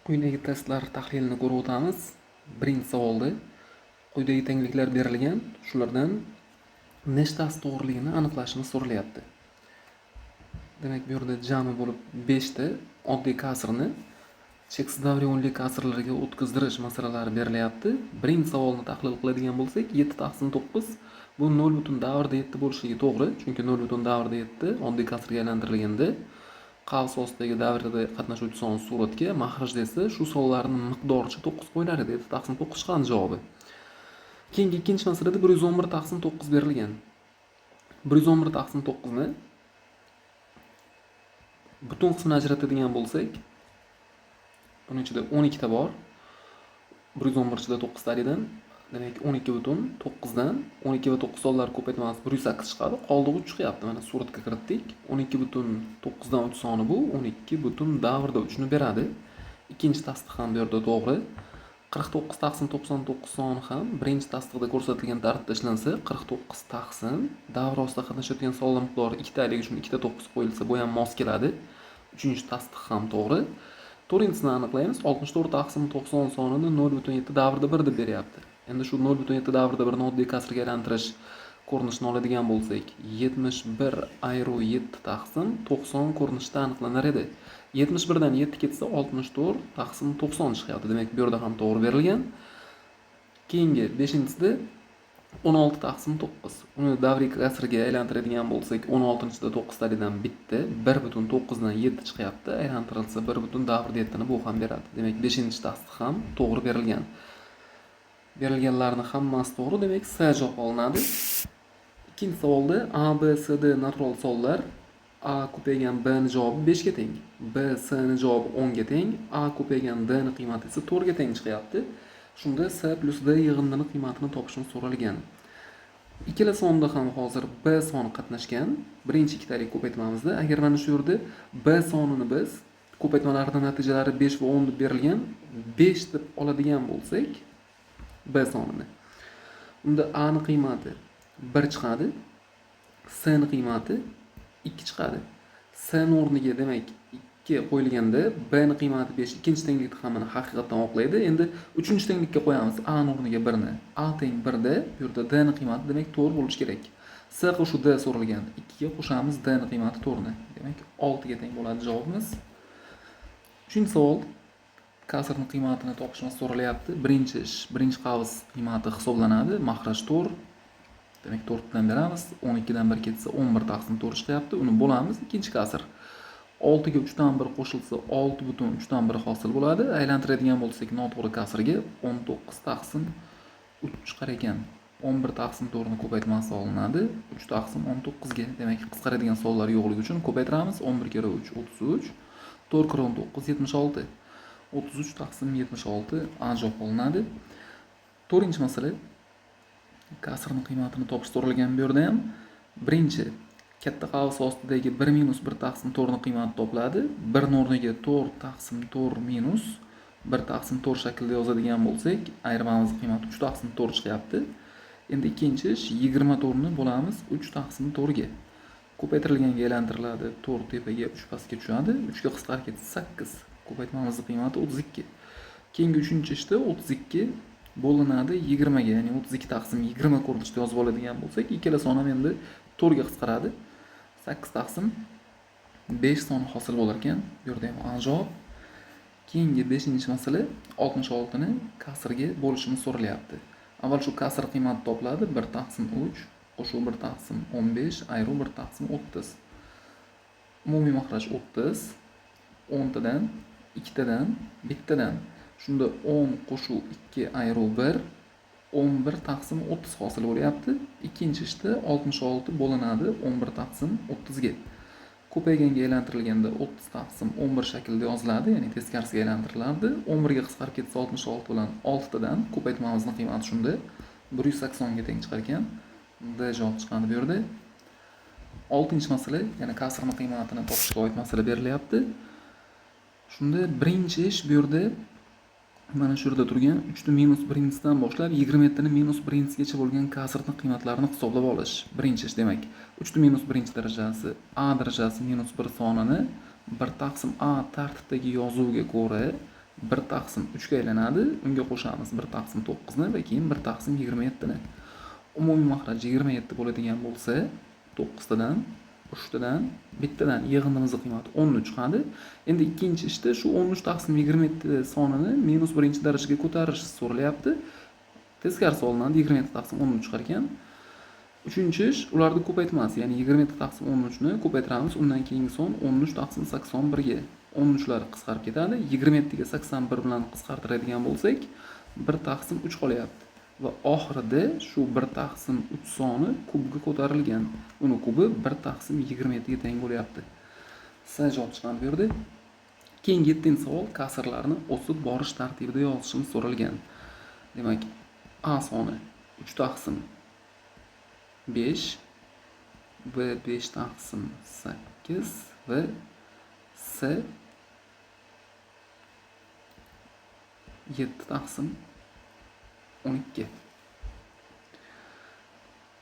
Quyidagi testlar tahlilini ko'rib o'tamiz. Birinchi savolda quyidagi tengliklar berilgan, shulardan nechtasi to'g'riligini aniqlashimiz so'ralyapti. Demak, bu yerda jami bo'lib 5 ta oddiy kasrni cheksiz davriy o'nli kasrlarga o'tkazdirish masalalari berilyapti. Birinchi savolni tahlil qiladigan bo'lsak, 7 taqsim 9 bu 0 butun davrda 7 bo'lishligi to'g'ri, chunki 0 butun davrda 7 oddiy kasrga aylantirilganda qavs ostidagi davrda qatnashuvchi son suratga, mahrajda esa shu sonlarning miqdoricha 9 qo'yilar edi. 7 taqsim 9 chiqadi javobi. Keyingi ikkinchi masalada 111 taqsim 9 berilgan. 111 taqsim 9 ni butun qismini ajratadigan bo'lsak, buning ichida 12 ta bor. 111 ichida 9 talidan, demak 12 butun 9 dan 12 va 9 sonlar ko'paytmasi 108 chiqadi. Qoldig'i 3 chiqyapti. Mana suratga kiritdik. 12 butun 9 dan 3 soni bu 12 butun davrda 3 ni beradi. Ikkinchi tasdiq ham bu yerda to'g'ri. 49 taqsim 99 soni ham birinchi tasdiqda ko'rsatilgan tartibda ishlansa, 49 taqsim davr ostida qatnashayotgan sonlar miqdori ikkitaligi uchun ikkita 9 qo'yilsa, bu ham mos keladi. Uchinchi tasdiq ham to'g'ri. To'rtinchisini aniqlaymiz. 64 taqsim 90 sonini 0,7 davrda 1 deb beryapti. Endi shu 0,7 davrda 1 ni oddiy kasrga aylantirish ko'rinishini oladigan bo'lsak, 71 ayru 7 taqsim 90 ko'rinishida aniqlanar edi. 71 dan 7 ketsa 64 taqsim 90 chiqyapti. Demak, bu yerda ham to'g'ri berilgan. Keyingi beshinchisida 16 taqsim 9. Uni davriy kasrga aylantiradigan bo'lsak, 16-da 9 talidan bitta, 1,9 dan 7 chiqyapti. Aylantirilsa 1 butun davrda 7 ni bu ham beradi. Demak, beshinchi tasdiq ham to'g'ri berilgan. Berilganlarning hammasi to'g'ri, demak, S javob olinadi. Ikkinchi savolda A, B, C, D natural sonlar, A ko'paygan B ni javobi 5 ga teng, B, C ni javobi 10 ga teng, A ko'paygan D ni qiymati esa 4 ga teng chiqyapti. Shunda C plyus D yig'indini qiymatini topishimiz so'ralgan. Ikkala sonda ham hozir B soni qatnashgan. Birinchi ikkitalik ko'paytmamizda agar mana shu yerda B sonini biz ko'paytmalarning natijalari 5 va 10 deb berilgan, 5 deb oladigan bo'lsak B sonini, unda A ni qiymati 1 chiqadi, C ni qiymati 2 chiqadi. C ni o'rniga demak 2 qo'yilganda B ni qiymati 5, ikkinchi tenglikni ham mana haqiqatdan oqlaydi. Endi uchinchi tenglikka qo'yamiz A ni o'rniga 1 ni. A teng 1 da bu yerda D ni qiymati demak 4 bo'lishi kerak. C qo'shuv D so'ralgan. 2 ga qo'shamiz D ni qiymati 4 ni. Demak 6 ga teng bo'ladi javobimiz. Uchinchi savol kasrning qiymatini topishimiz so'ralyapti. Birinchi ish, birinchi qavs qiymati hisoblanadi. Mahraj 4. Demak 4 dan beramiz. 12 dan 1 ketsa 11 taqsim 4 chiqyapti. Uni bo'lamiz. Ikkinchi kasr. 6 ga 3 dan 1 qo'shilsa 6 butun 3 dan 1 hosil bo'ladi. Aylantiradigan bo'lsak noto'g'ri kasrga 19 taqsim 3 chiqar ekan. 11 taqsim 4 ni ko'paytmasi olinadi. 3 taqsim 19 ga. Demak, qisqaradigan sonlar yo'qligi uchun ko'paytiramiz. 11 karra 3 33, 4 karra 19 76. 33 taqsim 76 A javob olinadi. To'rtinchi masala kasrning qiymatini topish so'ralgan. Bu yerda ham birinchi katta qavs ostidagi 1 minus 1 taqsim 4 ni qiymati topiladi. 1 ni o'rniga 4 taqsim 4 minus 1 taqsim 4 shaklida yozadigan bo'lsak, ayirmamiz qiymati 3 taqsim 4 chiqyapti. Endi ikkinchi ish, 24 ni bo'lamiz 3 taqsim 4 ga. Ko'paytirilganga aylantiriladi. 4 tepaga, 3 pastga tushadi. 3 ga qisqarib ketsa 8. Ko'paytmamiz qiymati 32. Keyingi uchinchi ishda 32 bo'linadi 20 ga, ya'ni 32 taqsim 20 ko'rinishda yozib oladigan bo'lsak, ikkala son ham endi 4 ga qisqaradi. 8 taqsim 5 soni hosil bo'lar ekan. Bu yerda ham A javob. Keyingi beshinchi masala 66 ni kasrga bo'lishimiz so'ralyapti. Avval shu kasr qiymati topiladi. 1 taqsim 3 qo'shuv 1 taqsim 15 ayruv 1 taqsim 30. Umumiy mahraj 30. 10 tadan, ikkitadan, bittadan. Shunda 10 qo'shuv 2 ayruv 1, 11 taqsim 30 hosil bo'lyapti. Ikkinchi ishda 66 bo'linadi 11 taqsim 30 ga. Ko'payganga aylantirilganda 30 taqsim 11 shaklida yoziladi, ya'ni teskarisiga aylantiriladi. 11 ga qisqarib ketsa 66 bilan 6 tadan ko'paytmamizning qiymati shunda 180 ga teng chiqar ekan. D javob chiqadi bu yerda. Oltinchi masala, yana kasrning qiymatini topishga oid masala berilyapti. Shunda birinchi ish bu yerda mana shu yerda turgan 3 ni minus birinchisidan boshlab 27 ni minus birinchisigacha bo'lgan kasrning qiymatlarini hisoblab olish. Birinchi ish, demak, 3 ni minus birinchi darajasi a darajasi minus 1 sonini 1 taqsim a tartibdagi yozuvga ko'ra 1 taqsim 3 ga aylanadi. Unga qo'shamiz 1 taqsim 9 ni va keyin 1 taqsim 27 ni. Umumiy mahraj 27 bo'ladigan bo'lsa, 9 tadan, 3 tadan, 1 tadan yig'indimizning qiymati 13 chiqadi. Endi ikkinchi ishda shu 13 taqsim 27 sonini minus 1-darajaga ko'tarish so'ralyapti. Teskarisi olinadi, 27 taqsim 13 chiqar ekan. Uchinchi ish ularni ko'paytmasi, ya'ni 27 taqsim 13 ni ko'paytiramiz, undan keyingi son 13 taqsim 81 ga. 13lar qisqarib ketadi. 27 ga 81 bilan qisqartiradigan bo'lsak, 1 taqsim 3 qolyapti. Va oxirida shu 1 taqsim 3 soni kubga ko'tarilgan. Uni kubi 1 taqsim 27 ga teng bo'lyapti. S javob chiqadi bu yerda. Keyingi 7-savol kasrlarni o'sib borish tartibida yozishimiz so'ralgan. Demak, A soni 3 taqsim 5, B 5 taqsim 8 va S 7 taqsim 12.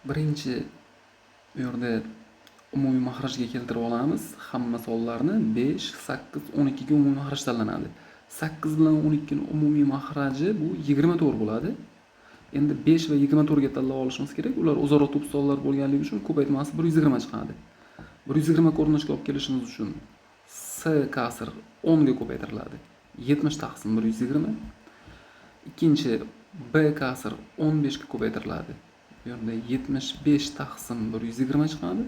Birinchi bu yerda umumiy mahrajga keltirib olamiz. Hamma sonlarni 5, 8, 12 ga umumiy mahraj tanlanadi. 8 bilan 12 ning umumiy mahraji bu 24 bo'ladi. Endi 5 va 24 ga tanlab olishimiz kerak. Ular o'zaro to'p sonlar bo'lganligi uchun ko'paytmasi 120 chiqadi. 120 ko'rinishga olib kelishimiz uchun S kasr 10 ga ko'paytiriladi. 70 taqsim 120. Ikkinchi B kasr 15 ga ko'paytiriladi. Bu yerda 75 taqsim 120 chiqadi.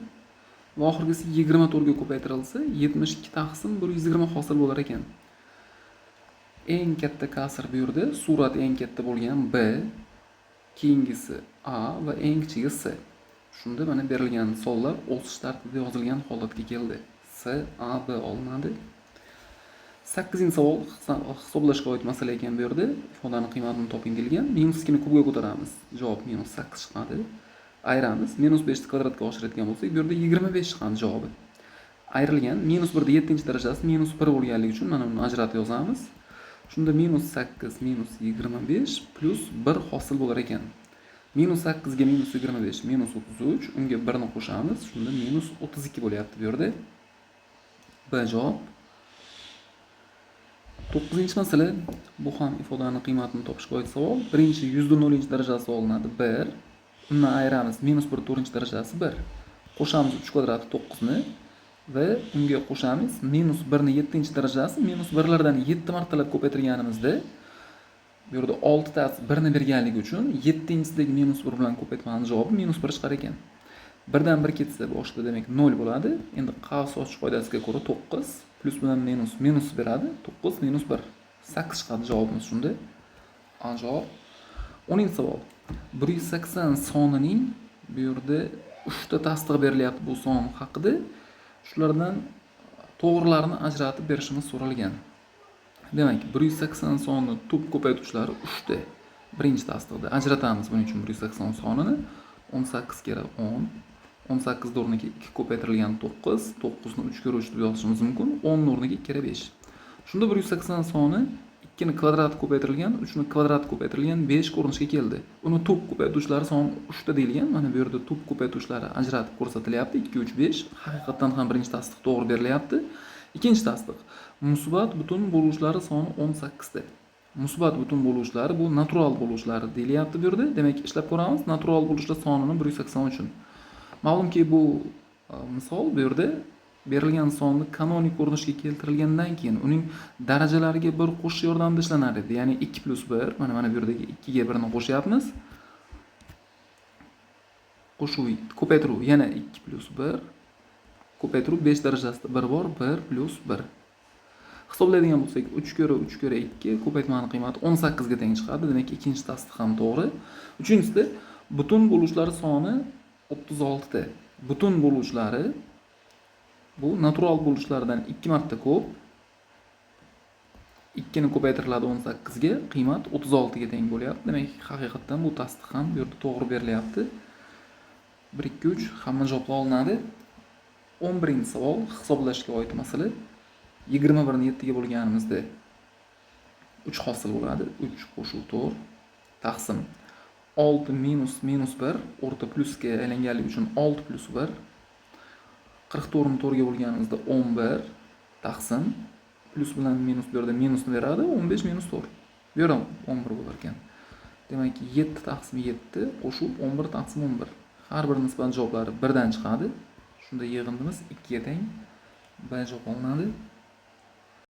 Va oxirgisi 24 ga ko'paytirilsa 72 taqsim 120 hosil bo'lar ekan. Eng katta kasr bu yerda surat eng katta bo'lgan B, keyingisi A va eng kichigi S. Shunda mana berilgan sonlar o'sish tartibida yozilgan holatga keldi. S, A, B olinadi. 8-savol hisoblashga oid masala ekan bu yerda. Ifodani qiymatini toping deyilgan. Minus 2 ni kubga ko'taramiz. Javob minus 8 chiqadi. Ayiramiz. Minus 5 ni kvadratga oshiradigan bo'lsak, bu yerda 25 chiqadi javobi. Ayrilgan minus 1 da 7-darajasi minus 1 bo'lganligi uchun mana buni ajratib yozamiz. Shunda minus 8 minus 25 plus 1 hosil bo'lar ekan. Minus 8 ga minus 25 minus 33, unga 1 ni qo'shamiz. Shunda minus 32 bo'lyapti bu yerda. B javob. 9-masala, bu ham ifodani qiymatini topishga oid savol. Birinchi 100.0 darajasi olinadi 1. Undan ayiramiz minus 1 4-darajasi 1. Qo'shamiz 3 kvadrati 9 ni va unga qo'shamiz minus 1 ni 7-darajasi minus 1lardan 7 martalab ko'paytirganimizda bu yerda 6 tasi 1 ni berganligi uchun 7-sidagi minus 1 bilan ko'paytmani javobi minus 1 chiqar ekan. 1dan 1 ketsa boshida demak 0 bo'ladi. Endi qavs ochish qoidasiga ko'ra 9 plus bilan minus minus beradi. 9 minus 1 8 chiqadi javobimiz shunda. A javob. 10-savol. 180 sonining bu yerda 3 ta tasdiq berilyapti bu son haqida. Shulardan to'g'rilarini ajratib berishimiz so'ralgan. Demak, 180 soni tub ko'paytuvchilari 3 ta. Birinchi tasdiqda ajratamiz buning uchun 180 sonini 18 kera 10, 18 o'rniga 2 ko'paytirilgan 9, 9 ni 3 kera 3 deb yozishimiz mumkin, 10 o'rniga 2 kera 5. Shunda 180 soni 2 ni kvadrat ko'paytirilgan, 3 ni kvadrat ko'paytirilgan 5 ko'rinishga keldi. Uni tub ko'paytuvchilari soni 3 ta deyilgan. Mana bu yerda tub ko'paytuvchilari ajratib ko'rsatilyapti. 2, 3, 5. Haqiqatdan ham birinchi tasdiq to'g'ri berilyapti. Ikkinchi tasdiq. Musbat butun bo'luvchilari soni 18 ta. Musbat butun bo'luvchilari bu natural bo'luvchilari deyilyapti bu yerda. Demak, ishlab ko'ramiz natural bo'luvchilar sonini 180 uchun. Ma'lumki, bu misol bu yerda berilgan sonni kanonik ko'rinishga keltirilgandan keyin uning darajalariga bir qo'shish yordamida ishlanar edi. Ya'ni 2 plus 1, mana bu yerdagi 2 ga 1 ni qo'shyapmiz. Qo'shuv ko'paytiruv yana 2 plus 1 ko'paytiruv 5 darajasida 1 bor, 1 plus 1. Hisoblaydigan bo'lsak, 3 ko'ra 3 ko'ra 2 ko'paytmani qiymati 18 ga teng chiqadi. Demak, ikkinchi tasdiq ham to'g'ri. Uchinchisida butun bo'luvchilari soni 36 ta. Butun bo'luvchilari bu natural bo'luvchilardan 2 marta ko'p. 2 ni ko'paytiriladi 18 ga, qiymat 36 ga teng bo'lyapti. Demak, haqiqatdan bu tasdiq ham bu yerda to'g'ri berilyapti. 1 2 3 hamma javoblar olinadi. 11-savol hisoblashga oid masala. 21 ni 7 ga bo'lganimizda 3 hosil bo'ladi. 3 qo'shuv 4 taqsim 6 minus minus 1 o'rta plyusga aylanganligi uchun 6 plus 1, 44 ni 4 ga bo'lganimizda 11 taqsim Plyus bilan minus bu yerda minusni beradi. 15 minus 4, bu yerda 11 bo'lar ekan. Demak, 7 taqsim 7 qo'shib 11 taqsim 11, har bir nisbat javoblari birdan chiqadi. Shunda yig'indimiz 2 ga teng. B javob olinadi.